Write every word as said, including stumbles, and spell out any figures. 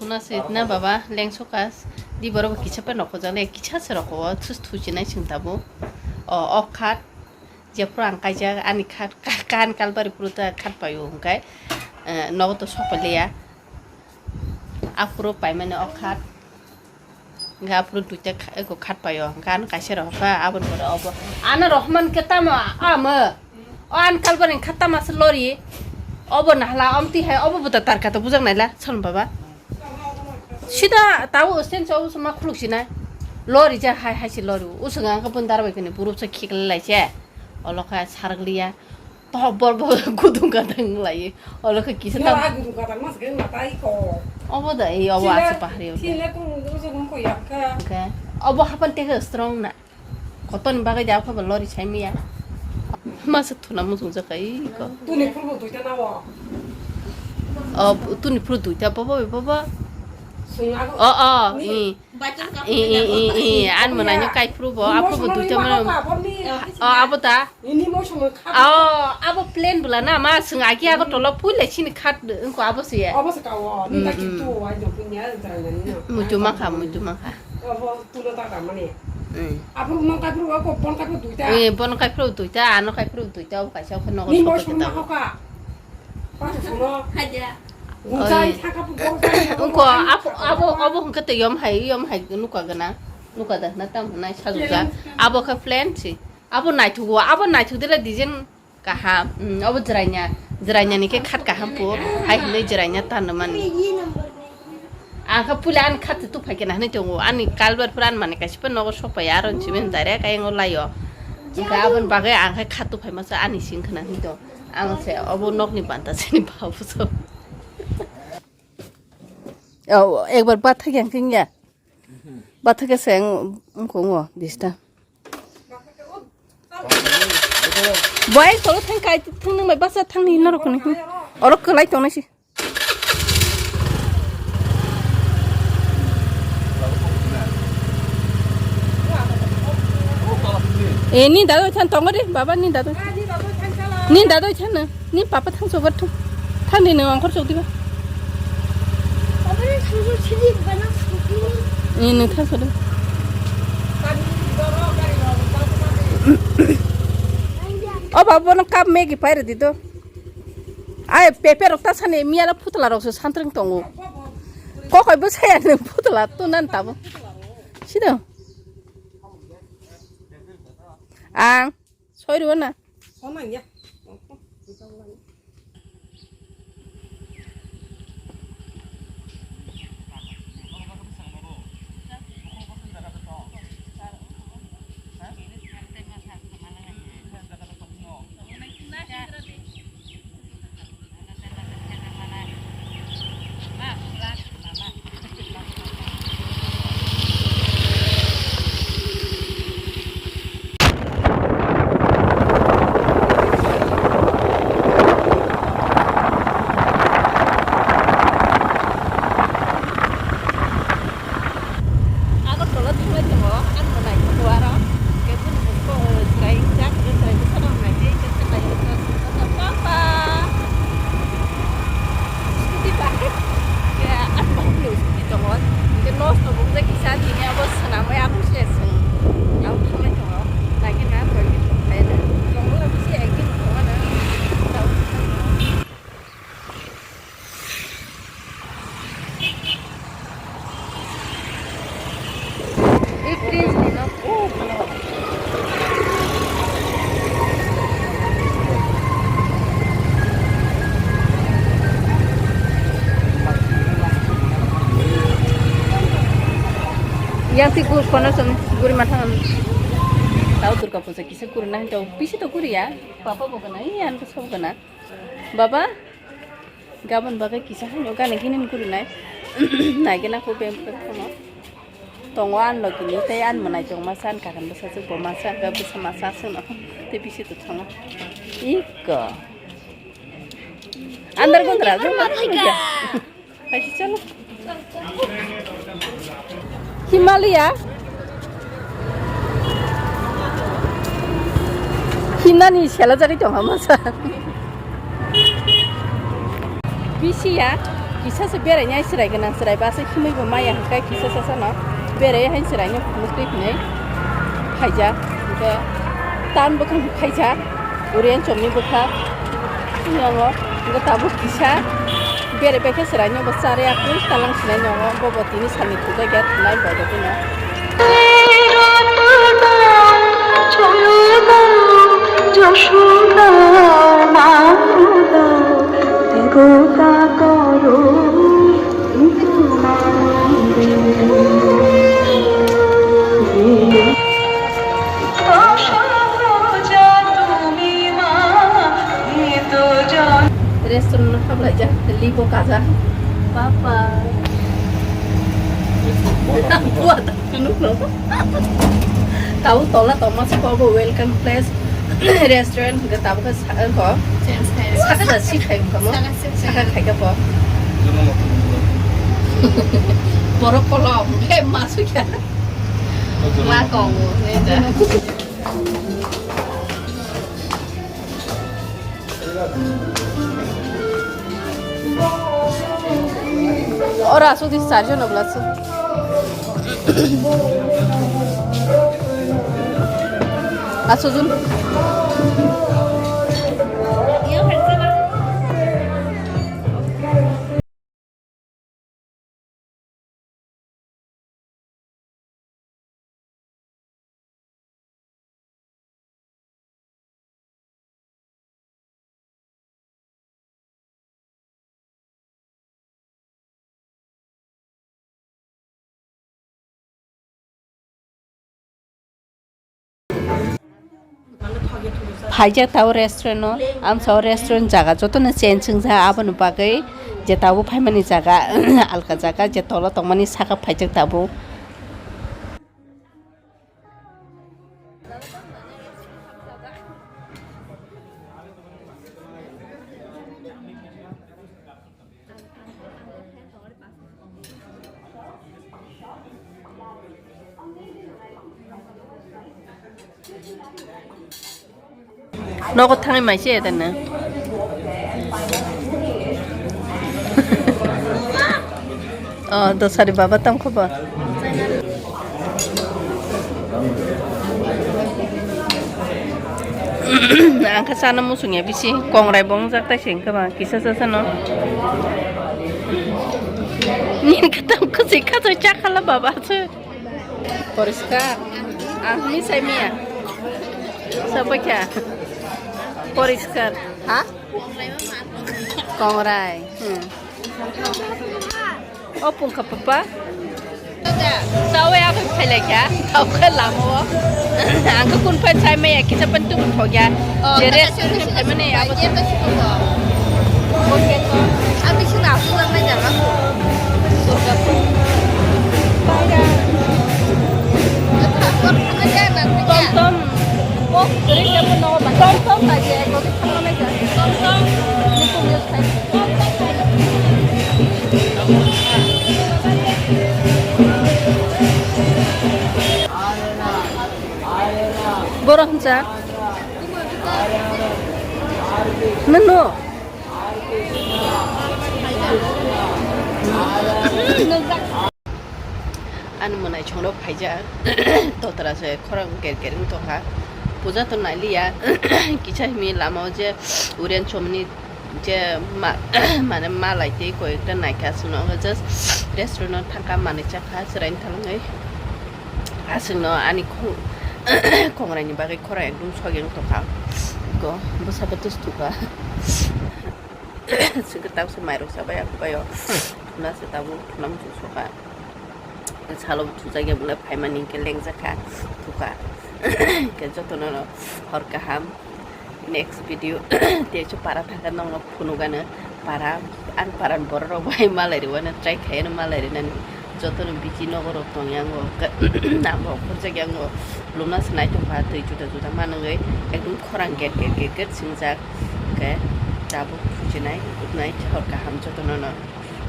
Kuna sitna baba lengsoka di borok kisa pe nokho jale kisa se rokho thus thusi nai sing tabu. O ok khat jephru ang kaijak ani khat kan kalbari phuru ta khat paio hwnkhe nogo to sokpaliya. Aphuru paimani ok khat. Hwnkhe aphuru duita kha-, eko khat paio. Hwnkhe ano kaisa rohorkha, aboni pore obo. Ano rohormani khe tamo amo? O ani kalbari kha tamo se lori? Obo nahla, omtwi hai, obo buta tarka to bujak naila, son baba. Sida tabo stand se obo se ma khuluk sinai. Lori ja hai hai se lori. Usung ang khe bundar bai kani buruk se khiklai lai se. Olo kha sarglia. Tobor bo gudung gadang lai. Olo khe kisa tam. Gudung gadang mas geng matai ko. Obo da, ei obo ase pahari obo. Sile kung gudung se gum ko yak kha. Oke. Obo hapan teke strong na. Koton bagai da kha lori sai miya. Masa thuna musung jaka i ko. Tuni phuru duita na o. O tuni phuru duita bobo bobo. Sung ago. O o. Ni. I. I, i, i, i, an mwnai no kai phuru bo, aphuru bo duita mano. O, abo ta? O, abo plan bwla na, ma swng agi ago tolo pui lai sini khat wngko abo se ye. Muitu mankha, muitu mankha. Eh, bono kai phuru duita, ano kai phuru duita, abo kaisa khe nogo sokha khe ta. Ungko abo, abo, abo hwnkhe tei yom hai, yom hai nuka gana, nuka da hwna tam hwnai sajukjak. Abo khe plan si. Abo naithugo, abo naithuk dele design kaham. Abo jwraina, jwraina ni khe khat kaham po, hai hwnwi jwraina tanrwmani. Ang khe pule ani khat tu phai khe na hwnwi tongo, ani kalbar pura ani mani kaisa nogo sokpai aro simi direct ayang o laio. Hwnkhe aboni bagwi ang khe khat tu phai masa ani sing khna hwnwi tongo. Ang se obo nokni banta sini babu so. Oh, ekbar bathak yang kingya. Bathak se ang kong o dista. Boy, tolo thang kai thang nang bai basa thang ni norok ni. Orok kwlai tong nai si. Eh, ni dadoi than tongo de, baba ni dadoi. Ni dadoi than na, ni papa thang sobar thang. Thang de nang angkor sok diba. Eh, nang thang sok de. O baba no cup Maggi pai re di do. Ai, pepe rok ta sani miya rok phutla rok se santreng tongo. Kokoi bo saya nang phutla to nan tabo. Sida. Ang soi rw na. Agartala thanglai tongo, ang bo naikhe duaro. Khe bini bwskango chwrai wngjak, chwrai bwskango naikhe khe chwrai wngjak, papa. Scooty bai. Khe ang bo scooty tongo. Khe nosto bo wngjak kisa tini abo swnamwi abo se swng. Ang thanglai tongo. Naikhe na tongwi tongkha na. Tongo bisi ekdin tongo na. Yang si gur kono som guri matha. Tau Durga puja kisa guri na, tau pisi to guri ya. Papa bo gana, iya an ko sob gana. Baba, gabon bagai kisa haino gana gini guri nai. Nai gana ko bem pe kono. Tongo an logini tei an mwnai tong masa an kakan bwsajwk bo masa an bwsa masa aswkno tei bisi to thango. Iko. Andar gondra jwk ma thangja. Hai chalo. Himalaya. Hinani sela jagwi tong ha masa. Bisi ya. Kisa se berai nai chwrai gwnang, chwrai ba se himwi bo maya hwnkhe kisa se sano berai hai chwrai no muktwi hwnwi khaijak. Hwnkhe tan bwkhang khaijak, Orian chomni bwkha. Yango hwnkhe tabuk kisa berai bai khe chwrai no bo chari akwui talang sinai nogo, bo bo tini salni thujak ya thwnai bai bo tino. Restaurant no hablai jak, libo kaja. Papa. Buat. Tabuk tola tongma se kobo welcome place restaurant hwnkhe tabuk khe sa-, ko. Change khai. Saka da si khai ko mo. Saka si khai. Saka khai ka po. Borok kolom. He masu kya. Ma kong. Ora asuk di charjon obla su. Asujun. Phaijak tabuk restaurant o, amsa o restaurant jaga jotono change wngjak, aboni bagwi je tabuk phaimani jaga alka jaga, je tolo tongmani saka phaijak tabuk. Nogo thangwi mai se tene. Oh, dosari baba tong kho bo. Ang kha chana muchung ya bisi kongrai bo wngjak tai se wngkha ba kisa cha chano. Nini kha tong kho se kha cha khala baba se. Poriskar. Ah, mi sai miya. Sabo kya? Poriskar. Ha? Kongrai. Hmm. O pungkha papa. Tawe ako khailai kya? Tau khe lamo. Ang ko kun pai sai miya kisa pen tu thogya. Oh, jere kata sini sini. Mane abo. Iya, kata sini. Oke, to. Abi sini aku lang na jalan. Tom tom. Oh, dari siapa nama? Tom tom aja, kalau kita mana aja. Tom tom. Ini pun dia sekali. Borok hwnsa. Nano. Ani mwnai chongrok phaijak. Totra se khorang ker ker wng tongkha. Puja to nailiya. Kicha himi lama o je Orian chomni je ma-, mane malai tei koi ekta naikha aswkno. Just restaurant o thangkha manwi chakha chwraini thalangwi. Aswkno ani khong-, khongrai ni bagwi khorang ekdum sogwi wng tongkha. Go bwsa bai tus thukha. Swkhe tabuk se mairok chabai, ang bai o. Thuna se tabuk, thuna muchung soka. Salo bo thujak ya, bole phaimani hinkhe lengjak kha, thuka. Hinkhe jotono no hor kaham. Next video, tei cho para thangkha nokno phunukgano. Para, ang para ni borok rok bai malai rwano, try khaiyano malai rwnani. Jotono bisi nogo rok tongya, ang bo, ang bo khorjak ya, ang bo. Lumna se naithok kha, twi juda juda manwi ekdom khorang ger ger ger ger swngjak. Hwnkhe tabuk thujinai, huknai, hor kaham jotono no.